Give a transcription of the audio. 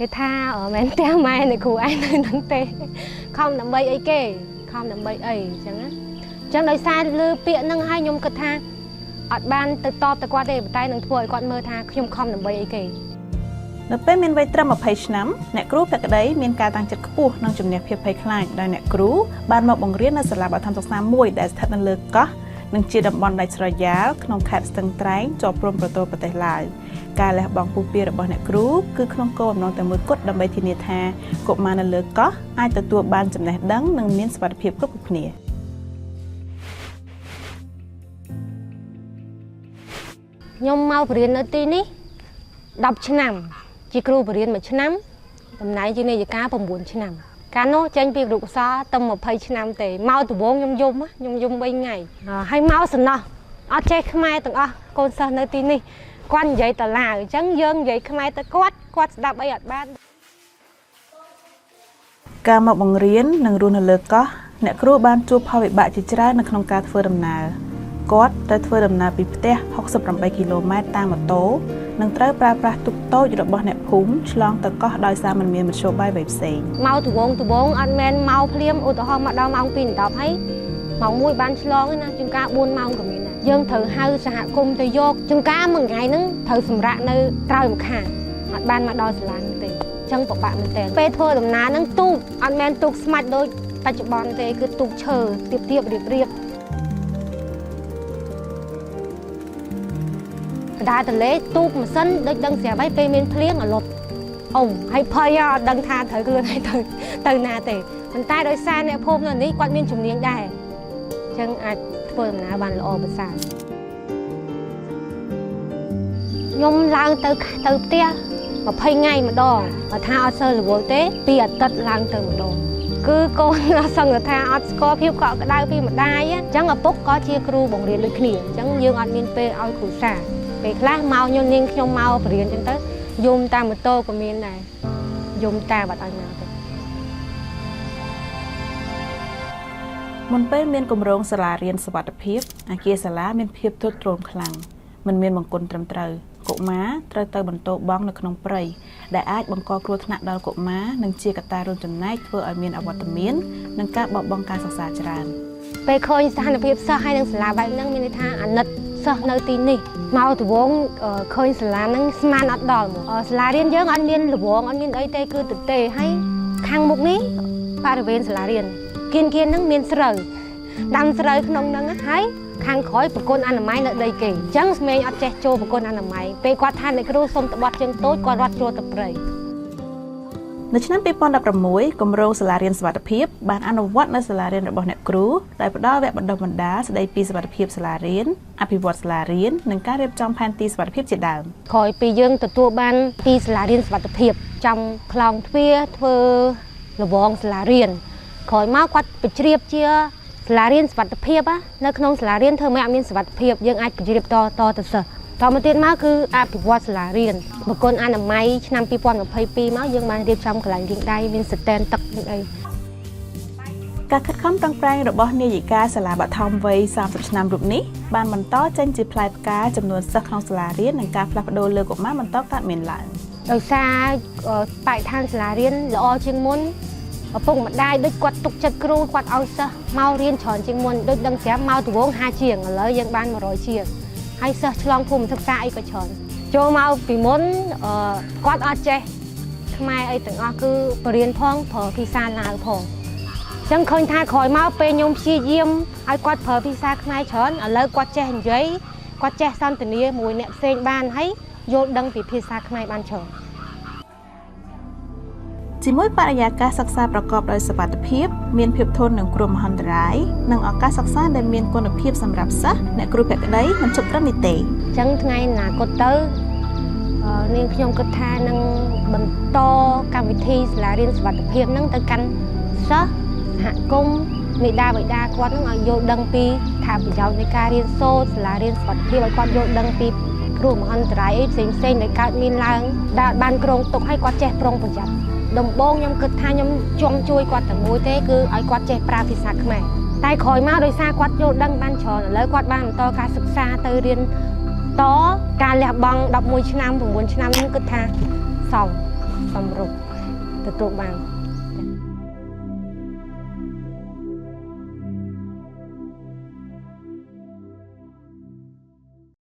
គេថាមិនផ្ទះម៉ែអ្នកគ្រូឯងនៅហ្នឹងទេខំដើម្បីអីគេខំដើម្បីអីអញ្ចឹងណាអញ្ចឹងដោយសារលើពាក្យហ្នឹងហើយខ្ញុំគិតថាអត់បានទៅតបទៅគាត់ទេប៉ុន្តែនឹងធ្វើឲ្យគាត់មើលថាខ្ញុំខំដើម្បីអីគេ នៅពេលមានវ័យត្រឹម20ឆ្នាំអ្នកគ្រូភក្តីមានការតាំងចិត្តខ្ពស់និងជំនះភាពភ័យខ្លាចដោយអ្នកគ្រូបានមកបង្រៀននៅសាលាបឋមសិក្សាមួយដែលស្ថិតនៅលើកោះនិងជាតំបន់ដាច់ស្រយាលក្នុងខេត្តស្ទឹងត្រែងជាប់ព្រំប្រទល់ប្រទេសឡាវការលះបង់ពុះពៀរបស់អ្នកគ្រូគឺក្នុងគោលបំណងតែមួយគត់ដើម្បីធានាថាកុមារនៅលើកោះអាចទទួលបានចំណេះដឹងនិងមានសុវត្ថិភាពគ្រប់គ្នា ខ្ញុំមកបរៀននៅទីនេះ10ឆ្នាំជាគ្រូបរៀន1ឆ្នាំតំណែងជានាយិកា9ឆ្នាំកាលនោះចេញពីគ្រូកសលតែ20ឆ្នាំទេមកដំបូងខ្ញុំយំខ្ញុំយំ3ថ្ងៃហើយមកសំណោះអត់ចេះខ្មែរទាំងអស់កូនសិស្សនៅទីនេះគាត់និយាយតឡាវអញ្ចឹងយើងនិយាយខ្មែរទៅគាត់គាត់ស្ដាប់អីអត់បាន ការមកបង្រៀននិងរស់នៅលើកោះអ្នកគ្រូបានជួបផលវិបាកជាច្រើននៅក្នុងការធ្វើដំណើរគាត់ត្រូវធ្វើដំណើរពីផ្ទះ68គីឡូម៉ែត្រតាមម៉ូតូនិងត្រូវប្រើប្រាស់ទូកតូចរបស់អ្នកភូមិឆ្លងទៅកោះដោយសារមិនមានមធ្យោបាយអ្វីផ្សេង មកដវងដវងអត់មែនមកភ្លាមឧទាហរណ៍មកដល់ម៉ោង2:10ហើយម៉ោង1បានឆ្លងណាជួនកាល4ម៉ោងក៏មានដែរយើងត្រូវហៅសហគមន៍ទៅយកជួនកាលមួយថ្ងៃហ្នឹងត្រូវសម្រាកនៅត្រើយម្ខាងអត់បានមកដល់សាលាទេអញ្ចឹងពិបាកមែនទែនពេលធ្វើដំណើរហ្នឹងទូកអត់មែនទូកស្មាច់ដូចបច្ចុប្បន្នទេគឺទូកឈើទៀបទៀបរៀបរៀបកដាទលេទូកម៉ាស៊ីនដូចដឹងស្រាប់ហើយពេលមានភ្លៀងអលត់អ៊ំហើយភ័យអត់ដឹងថាត្រូវខ្លួនឯងទៅណាទេប៉ុន្តែដោយសារអ្នកភូមិនៅនេះគាត់មានជំនាញដែរអញ្ចឹងអាចធ្វើដំណើរបានល្អប្រសើរខ្ញុំឡើងទៅផ្ទះ20ថ្ងៃម្ដងបើថាអត់សូវរវល់ទេពីអាទិត្យឡើងទៅម្ដងគឺកូនអត់សឹងថាអត់ស្គាល់ភាពកក់ក្ដៅពីម្ដាយអញ្ចឹងឪពុកក៏ជាគ្រូបង្រៀនដូចគ្នាអញ្ចឹងយើងអត់មានពេលឲ្យគ្រូសាពេលខ្លះមកខ្ញុំនាងខ្ញុំមកបរៀនអញ្ចឹងទៅយំតាមម៉ូតូក៏មានដែរយំតាមបាត់ឲ្យមកទេ មុនពេលមានគម្រោងសាលារៀនសុវត្ថិភាពអគារសាលាមានភាពទ្រុឌទ្រោមខ្លាំងមិនមានបង្គន់ត្រឹមត្រូវកុមារត្រូវទៅបន្ទោបង់នៅក្នុងព្រៃដែលអាចបង្កគ្រោះថ្នាក់ដល់កុមារនិងជាកត្តារួមចំណែកធ្វើឲ្យមានអវត្តមាននិងការបោះបង់ការសិក្សាច្រើន ពេលឃើញស្ថានភាពសិស្សហើយនឹងសាលាបែបហ្នឹងមានន័យថាអាណិតសិស្សនៅទីនេះមកដំបូងឃើញសាលាហ្នឹងស្មានអត់ដល់មកសាលារៀនយើងអត់មានលវងអត់មានអីទេគឺទទេហើយខាងមុខនេះបរិវេណសាលារៀនគៀនហ្នឹងមានស្រូវដាំស្រូវក្នុងហ្នឹងហើយខាងក្រោយប្រគល់អនាម័យនៅដីគេអញ្ចឹងស្មេងអត់ចេះចូលប្រគល់អនាម័យពេលគាត់ថាអ្នកគ្រូសុំត្បត់ជើងតូចគាត់រត់ចូលទៅព្រៃ នៅឆ្នាំ2016គម្រោងសាលារៀនសុវត្ថិភាពបានអនុវត្តនៅសាលារៀនរបស់អ្នកគ្រូដែលផ្ដល់វគ្គបណ្ដុះបណ្ដាលស្ដីពីសុវត្ថិភាពសាលារៀនអភិវឌ្ឍសាលារៀននិងការរៀបចំផែនទីសុវត្ថិភាពជាដើម ក្រោយពីយើងទទួលបានពីសាលារៀនសុវត្ថិភាពចំខ្លោងទ្វារធ្វើលវងសាលារៀនក្រោយមកគាត់បញ្ជ្រាបជាសាលារៀនសុវត្ថិភាពនៅក្នុងសាលារៀនធ្វើម៉េចឲ្យមានសុវត្ថិភាពយើងអាចបញ្ជ្រាបតទៅសិស្សតមកទៀតមកគឺអភិវឌ្ឍសាលារៀនបង្គន់អនាម័យឆ្នាំ2022មកយើងបានរៀបចំកន្លែងលាងដៃមានស្តែនទឹកមានអី ការខិតខំប្រឹងប្រែងរបស់នាយិកាសាលាបឋមវ័យ30ឆ្នាំរូបនេះបានបន្តចេញជាផ្លែផ្កាចំនួនសិស្សក្នុងសាលារៀននិងការផ្លាស់ប្ដូរលើកុមារបន្តកើតមានឡើង ដោយសារបរិស្ថានសាលារៀនល្អជាងមុនឪពុកម្ដាយដូចគាត់ទុកចិត្តគ្រូគាត់ឲ្យសិស្សមករៀនច្រើនជាងមុនដូចដឹងស្រាប់មកដំបូង50ជាងឥឡូវយើងបាន100ជាងហើយសិស្សឆ្លងភូមិសិក្សាអីក៏ច្រើនចូលមកពីមុនគាត់អត់ចេះខ្មែរអីទាំងអស់គឺបរៀនផងប្រើភាសាឡាវផងអញ្ចឹងឃើញថាក្រោយមកពេលខ្ញុំព្យាយាមឲ្យគាត់ប្រើភាសាខ្មែរច្រើនឥឡូវគាត់ចេះនិយាយគាត់ចេះសន្ទនាមួយអ្នកផ្សេងបានហើយយល់ដឹងពីភាសាខ្មែរបានច្រើន ជាមួយបរិយាកាសសិក្សាប្រកបដោយសុវត្ថិភាពមានភាពធន់នឹងគ្រោះមហន្តរាយនិងឱកាសសិក្សាដែលមានគុណភាពសម្រាប់សិស្សអ្នកគ្រូភក្តីមិនជប់ត្រឹមនេះទេ អញ្ចឹងថ្ងៃអនាគតទៅនាងខ្ញុំគិតថានឹងបន្តកម្មវិធីសាលារៀនសុវត្ថិភាពហ្នឹងទៅកាន់សិស្សសហគមន៍មេដាបេដាគាត់ហ្នឹងឲ្យយល់ដឹងពីថាប្រយោជន៍នៃការរៀនសូត្រសាលារៀនសុវត្ថិភាពឲ្យគាត់យល់ដឹងពីគ្រោះមហន្តរាយអីផ្សេងផ្សេងដែលកើតមានឡើងដែលបានគ្រោងទុកឲ្យគាត់ចេះប្រុងប្រយ័ត្នដំបូងខ្ញុំគិតថាខ្ញុំចង់ជួយគាត់តែមួយទេគឺឲ្យគាត់ចេះប្រើភាសាខ្មែរតែក្រោយមកដោយសារគាត់យល់ដឹងបានច្រើនឥឡូវគាត់បានបន្តការសិក្សាទៅរៀនតការលះបង់11ឆ្នាំ9ឆ្នាំខ្ញុំគិតថាសម សមរម្យទទួលបាន។